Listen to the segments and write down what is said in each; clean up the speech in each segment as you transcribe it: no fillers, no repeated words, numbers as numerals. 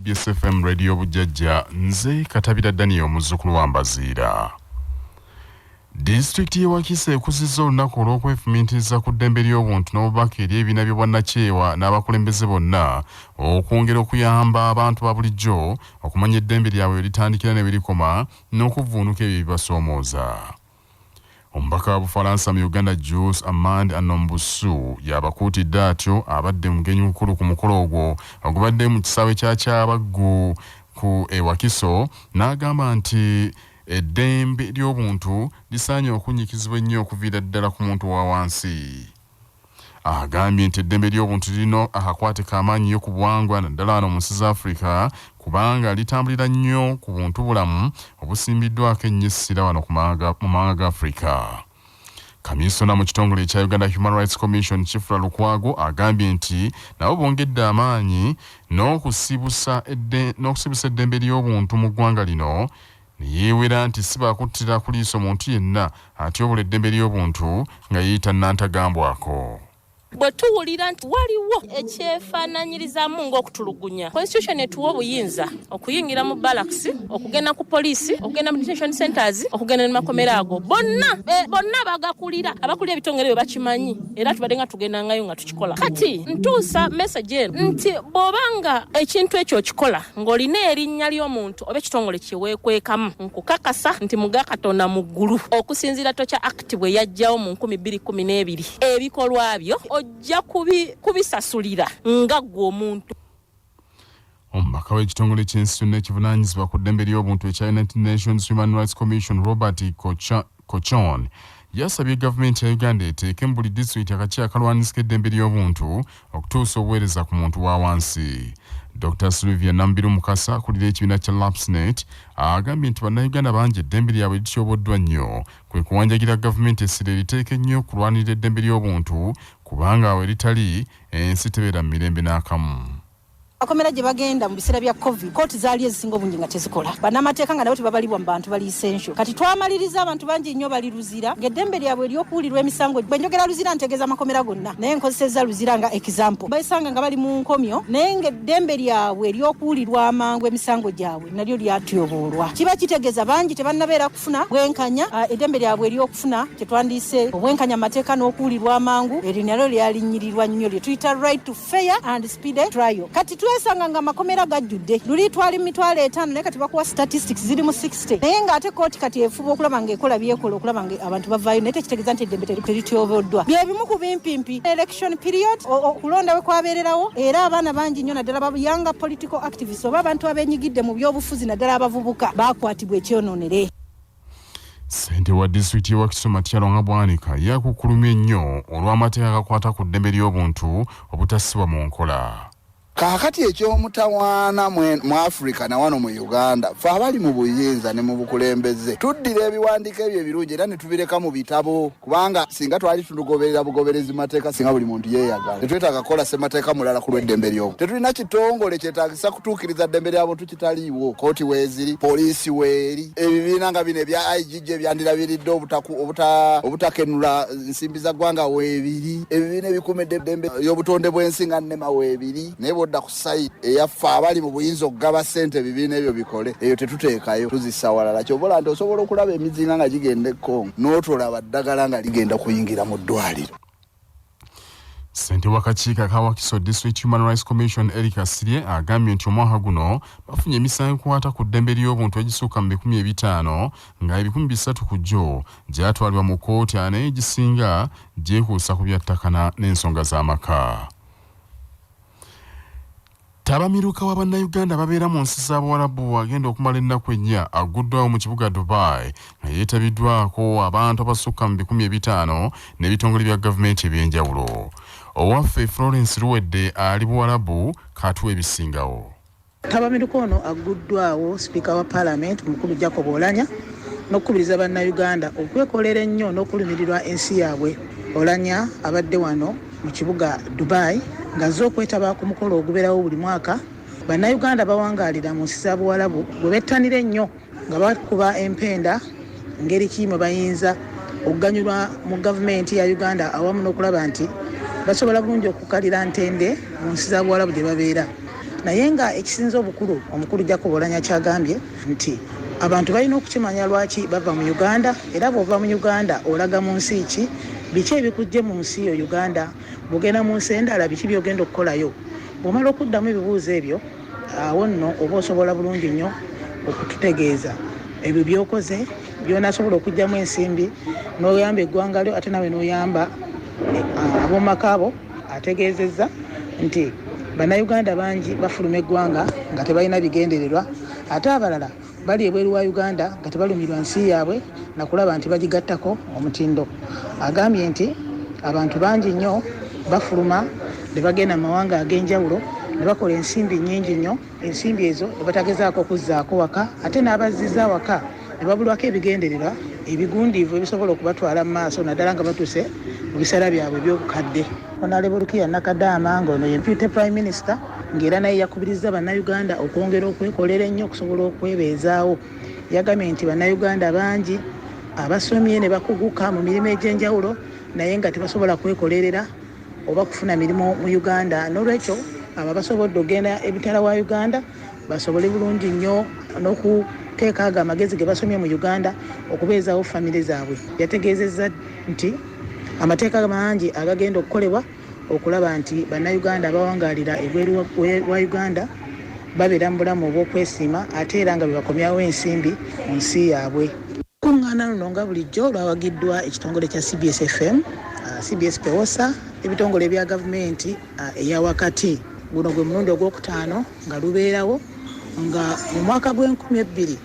UBS FM Radio Bujjajja, nze Katabira Daniel omuzzukulu wa Mbaziira. Disitulikiti y'e Wakiso ekuzizza olunaku olw'okwefumiitiriza ku ddembe ly'obuntu n'obubaka eri ebibiina by'obwannakyewa n'abakulembeze bonna okwongera okuyamba abantu ba bulijjo okumanya eddembe lyabwe we litandikira ne we likoma n'okuvvuunuka ebyo ebibasoomooza. Omubaka wa Bufalansa mu Uganda Jules Armand Anombusu y'abakuutidde atyo abadde mugenyi mukulu ku mukolo ogwo ogubadde mu kisaawe kya Kyabaggu ku e Wakiso n'agamba nti eddembe ly'obuntu lisaanye okunnyikizibwa ennyo okuviira ddala ku muntu wa wansi. Agambye nti eddembe ly'obuntu lirina akakwate ka maanyi nnyo ku buwangwa naddala wano mu nsi za Afrika kubanga litambulira nnyo ku buntubulamu obusimbiddwako ennyo essira wano mu mawanga ga Afrika. Kaminsona mu kitongole ekya Uganda Human Rights Commission Kifula Lukwago agambye nti nabo bongedde amaanyi n'okusibusa eddembe ly'obuntu mu ggwanga lino ne yeewera nti si baakuttira ku liiso muntu yenna atyoboola eddembe ly'obuntu nga yeeyita nnantagambwako. Bwe tuwulira nti waliwo ekyefaananyirizamu ng'okutulugunya, Constitution etuwa obuyinza okuyingira mu barracks, okugenda ku poliisi, okugenda mu detention centers, okugenda ne makomera ago. Bonna, bonna abagakulira, abakulira ebitongole ebyo bakimanyi era tubadde nga tugendangayo nga tukikola. Kati ntuusa message eno nti bw'oba nga ekintu ekyo okikola ng'olina erinnya ly'omuntu oba ekitongole kye weekwekamu, nkukakasa nti mu ga Katonda mu ggulu, okusinziira Torture Act bwe yajjawo mu 2012, ebikolwa byo ojja kubisasulira nga ggwe omuntu. Omubaka w'ekitongole ky'ensi yonna ekivunaanyizibwa ku ddembe ly'obuntu ekya United Nations Human Rights Commission Robert Kochon yasabye gavumenti ya Uganda eteeke mu buli disitulikiti akakiiko akalwanyisa eddembe ly'obuntu okutuusa obuweereza ku muntu wa wansi. Dr. Sylvia Nambiru Mukasa akulira ekibiina kya Lapsnet agambye nti bannayuganda bangi eddembe lyabwe lityoboddwa nnyo kwe kuwanjagira gavumenti essira eriteeke ennyo okulwanirira eddembe ly'obuntu kubanga awo eritali ensi tebeera mu mirembe n'akamu. Akomera gye bagenda mu biseera bya Covid, kkooti zaali ezisinga obungi nga tezikola, bannamateeka nga nabo tebabalibwa mu bantu bali essential. Kati twamaliriza abantu bangi nnyo bali Luzira ng'eddembe lyabwe ery'okuwulirwa emisango, bwe njogera Luzira ntegeeza amakomera gonna naye nkozesezza Luzira nga example, besanga nga bali mu nkomyo naye ng'eddembe lyabwe ery'okuwulirwa amangu emisango gyabwe nalyo lyatyoboolwa. Kiba kitegeeza bangi tebannabeera kufuna bwenkanya, eddembe lyabwe ery'okufuna kye twandiyise obwenkanya mu mateeka n'okuwulirwa amangu eryo nalyo lyalinnyirirwa nnyo lye tuyita right to fair and speedy trial. Kati twesanga nga amakomera gajjudde, luli twali mu 500,000 naye kati bakuwa statistics ziri mu 60, naye ng'ate kooti kati efuba okulaba ng'ekola byekola okulaba nga abantu bavaayo, naye tekitegeeza nti eddembe terityoboddwa. Bye bimu ku bimpimpi election period okulonda we kwabeererawo, era abaana bangi nnyo naddala ba younger political activists oba abantu abenyigidde mu byobufuzi naddala abavubuka bakwatibwa ekyonoonere. Ssentebe wa disitulikiti y'e Wakiso Matia Lwanga Bwanika yakukkulumye nnyo olw'amateeka agakwata ku ddembe ly'obuntu obutassibwa mu nkola. Kaakati eky'omutawaana mu Africa na wano mu Uganda, ffe abali mu buyinza ne mu bukulembeze tuddira ebiwandiiko ebyo ebirungi era ne tubireka mu bitabo, kubanga singa twali tugoberera bugoberezi mateeka singa buli muntu yeeyagala. Tetwetaaga kukola ssemateeka mulala ku lw'eddembe ly'obuntu. Tetulina kitongole kyetaagisa kutuukiriza ddembe lya buntu kitaliiwo. Kkooti weeziri, poliisi weeri, ebibiina nga bino ebya IGG ebyandilabiridde obutakenula nsimbi za ggwanga weebiri, ebibiina ebikuuma eddembe ly'obutonde bw'ensi nga NEMA weebiri, naye bw'odda ku sayidi eyaffe abali mu buyinza okugaba ssente ebibiina ebyo bikole, eyo tetuteekayo, tuzissa walala. Ky'ova olaba nti osobola okulaba emizinga nga gigenda e Congo n'otolaba ddagala nga ligenda kuyingira mu ddwaliro. Ssentebe w'akakiiko aka Wakiso District Human Rights Commission Eric Kasirye agambye nti omwaka guno bafunye emisango egikwata ku ddembe ly'obuntu egisukka mu 500 nga 300 ku gyo gyatwalibwa mu kkooti naye egisinga gyekuusa ku bya ttaka n'ensonga z'amaka. Ttabamiruka wa Bannayuganda ababeera mu nsi za Buwarabu agenda okumala ennaku ennya agguddwawo mu kibuga Dubai nga yeetabiddwako abantu abasukka mu 500 n'ebitongole bya gavumenti eby'enjawulo. Owaffe Florence Luwedde ali Buwarabu k'atuwe ebisingawo. Ttabamiruka ono agguddwawo sipiika wa palamenti omukulu Jacob Oulanyah n'okukubiriza Bannayuganda okwekolera ennyo n'okulumirirwa ensi yaabwe. Oulanyah abadde wano mu kibuga Dubai ng'azze okwetaba ku mukolo ogubeerawo buli mwaka Bannayuganda bawangaalira mu nsi za Buwalabu gwe bettanira ennyo nga bakuba empenda ngeri ki mwe bayinza okuganyulwa mu gavumenti ya Uganda awamu n'okulaba nti basobola bulungi okukalira ntende mu nsi za Buwalabu gye babeera. Naye nga ekisinze obukulu, omukulu Jacob Oulanyah kyagambye nti abantu balina okukimanya lwaki bava mu Uganda, era bw'ova mu Uganda olaga mu nsi ki, biki ebikujje mu nsi yo Uganda, bw'ogenda mu nsi endala biki by'ogenda okukolayo. Bw'omala okuddamu ebibuuzo ebyo, awo nno oba osobola bulungi nnyo okututegeeza ebyo by'okoze by'onaasobola okuggyamu ensimbi n'oyamba eggwanga lyo ate nawe n'oyamba ab'omu maka bo. Ategeezezza nti Bannayuganda bangi bafuluma eggwanga nga tebalina bigendererwa, ate abalala bali ebweru wa Uganda nga tebalumirwa nsi yaabwe nakulaba nti bagigattako omutindo. Agambye nti abantu bangi nnyo bafuluma ne bagenda mu mawanga ag'enjawulo ne bakola ensimbi nnyingi nnyo, ensimbi ezo ne batagezaako kuzzaako waka, ate n'abazziza waka ne babulwako ebigendererwa ebigundiivu ebisobola okubatwala mu maaso, naddala nga batuuse mu biseera byabwe eby'obukadde. Honorable Rukia Nakadama, ng'ono ye Deputy Prime Minister, ng'era naye yakubirizza Bannayuganda okwongera okwekolera ennyo okusobola okwebeezaawo. Yagambye nti Bannayuganda bangi abasomye ne bakuguka mu mirimu egy'enjawulo, naye nga tebasobola kwekolerera oba kufuna mirimu mu Uganda. N'olwekyo abo abasobodde okugenda emitala wa Uganda basobole bulungi nnyo n'okuteeka ago amagezi ge basomye mu Uganda okubeezaawo famire zaabwe. Yategeezezza nti amateeka mangi agagenda okukolebwa okulaba nti Bannayuganda abawangaalira ebweru wa Uganda babeera mu bulamu obw'okwesiima, ate era nga bebakomyawo ensimbi mu nsi yaabwe. Kuŋŋaana luno nga bulijjo lwawagiddwa ekitongole kya CBS FM, CBS Pewosa, ebitongole ebya gavumenti eya wakati. Guno gwe mulundi ogwokutaano nga lubeerawo, nga mu mwaka gw'enkumi ebbiri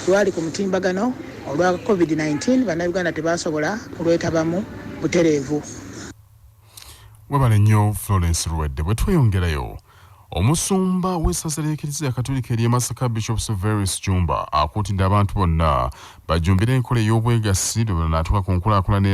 lwali ku mutimbagano olwa COVID-19, Bannayuganda tebasobola kulwetabamu butereevu. Webale nnyo, Florence Luwedde. Bwe tweyongerayo, omusumba w'essaza ly'Ekereziya Katolika ery'e Masaka, Bishop Severus Jumba, akuutidde abantu bonna bajumbire enkola ey'obwegassi lwe banaatuuka ku nkulaakulana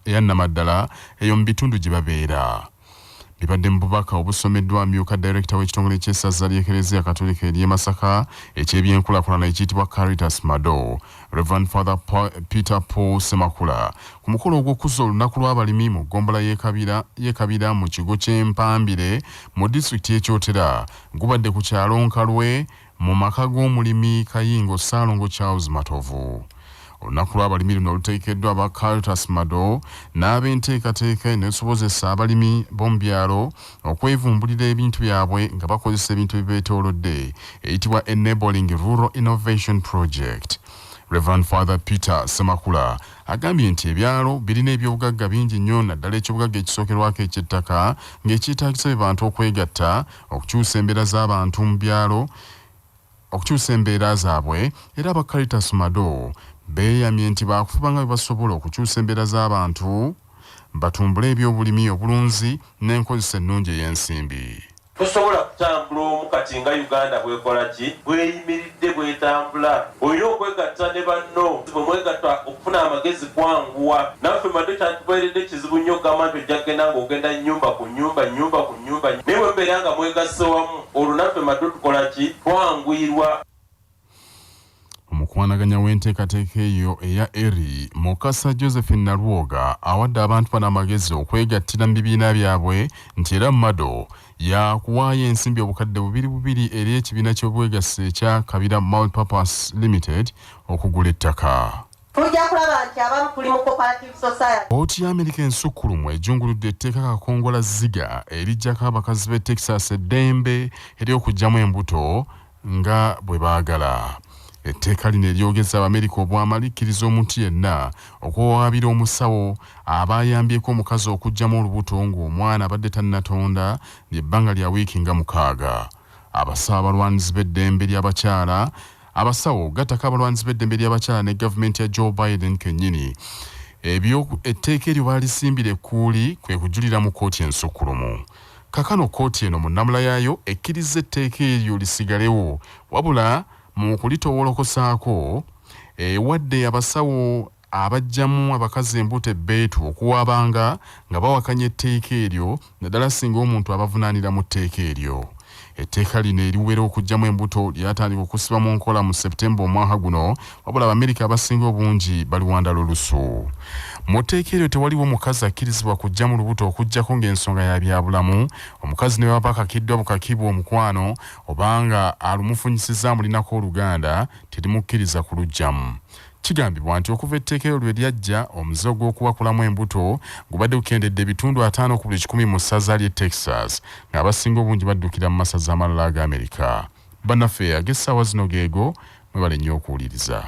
eya nnamaddala eyo mu bitundu gye babeera. Bibadde mu bubaka obusomeddwa amyuka director w'ekitongole ky'essaza ly'Ekereziya Katolika ery'e Masaka eky'ebyenkulaakulana ekiyitibwa Caritas Mado, Reverend Father Peter Paul Semakula, ku mukolo ogw'okuzza olunaku lw'abalimi mu ggombolola y'e Kabira mu kigo ky'Empambire mu disitulikiti y'e Kyotera. Gubadde ku kyalo Nkalwe mu maka g'omulimi Kayingo Ssaalongo Charles Matovu. Olunaku lw'abalimi luno oluteekeddwa aba Caritas Mado n'ab'enteekateeka eneesobozesa abalimi b'omu byalo okwevumbulira ebintu byabwe nga bakozesa ebintu ebibeetoolodde, eyitibwa Enabling Rural Innovation Project. Reverend Father Peter Semakula agambye nti ebyalo birina ebyobugagga bingi nnyo, naddala ekyobugagga ekisookerwako eky'ettaka, ng'ekyetaagisa be bantu okwegatta okukyusa embeera z'abantu mu byalo, okukyusa embeera zaabwe. Era aba Caritas Mado beeyamye nti baakufuba nga bwe basobola okukyusa embeera z'abantu, batumbule ebyobulimi, obulunzi n'enkozesa ennungi ey'ensimbi. Tosobola kutambula omu kati nga Uganda bwekola ki, bweyimiridde, bwetambula. Olina okwegatta ne banno. Bwe mwegatta, okufuna amagezi kwanguwa. Naffe Mado kyatubeeredde kizibu nnyo okugamba nti ojja kugenda ng'ogenda nyumba ku nyumba, nyumba ku nyumba, naye bwe mubeera nga mwegasse wamu, olwo naffe Mado tukola ki, twanguyirwa. Omukwanaganya w'enteekateeka eyo eya ERI, Mukasa Josephine Nalwoga, awadde abantu bano amagezi okwegattira mu bibiina byabwe, nti era Mado yakuwaayo ensimbi 2000 eri ekibiina ky'obwegassi ekya Kabira Multipurpose Limited okugula ettaka. Tujja kulaba nti abamu tuli mu cooperative society. Kooti ya Amerika ensukkulumu ejunguludde etteeka kakongola ziga erijjako abakazi b'e Texas eddembe ery'okuggyamu embuto nga bwe baagala. Etteeka lino eryogeza Abamerika obwama likkiriza omuntu yenna okuwawaabira omusawo aba ayambyeko omukazi okuggyamu olubuto ng'omwana abadde tannatonda lyebbanga lya wiiki nga 6. Abasawo abalwanizi b'eddembe ly'abakyala, abasawo gattako abalwanizi b'eddembe ly'abakyala ne gavumenti ya Joe Biden kennyini, ebyo etteeka eryo baalisimbira ekkuuli kwe kujulira mu kkooti ensukkulumu. Kakano kkooti eno mu nnamula yaayo ekkiriza etteeka eryo lisigalewo, wabula mu kulitowolokosaako ewadde abasawo abaggyamu abakazi embuto ebbeetu okuwaabanga nga bawakanya etteeka eryo, naddala singa omuntu abavunaanira mu tteeka eryo. Etteeka lino eriwera okuggyamu embuto lyatandika okussibwa mu nkola mu Septemba omwaka guno, wabula Abamerika abasinga obungi baliwanda lulusu. Mu tteeka eryo tewaliwo mukazi akkirizibwa kuggyamu lubuto okuggyako ng'ensonga ya byabulamu, omukazi ne bw'aba akakiddwa bukakibwa omukwano oba nga alumufunyisizza amulinako oluganda terimukkiriza kuluggyamu. Kigambibwa nti okuva etteeka eryo lwe lyajja, omuze ogw'okuwakulamu embuto gubadde gukendedde ebitundu ataano ku buli kikumi mu ssaza ly'e Texas, ng'abasinga obungi baddukira mu masaza amalala aga Amerika. Bannaffe, ag'essaawa zino geego, mwebale nnyo okuwuliriza.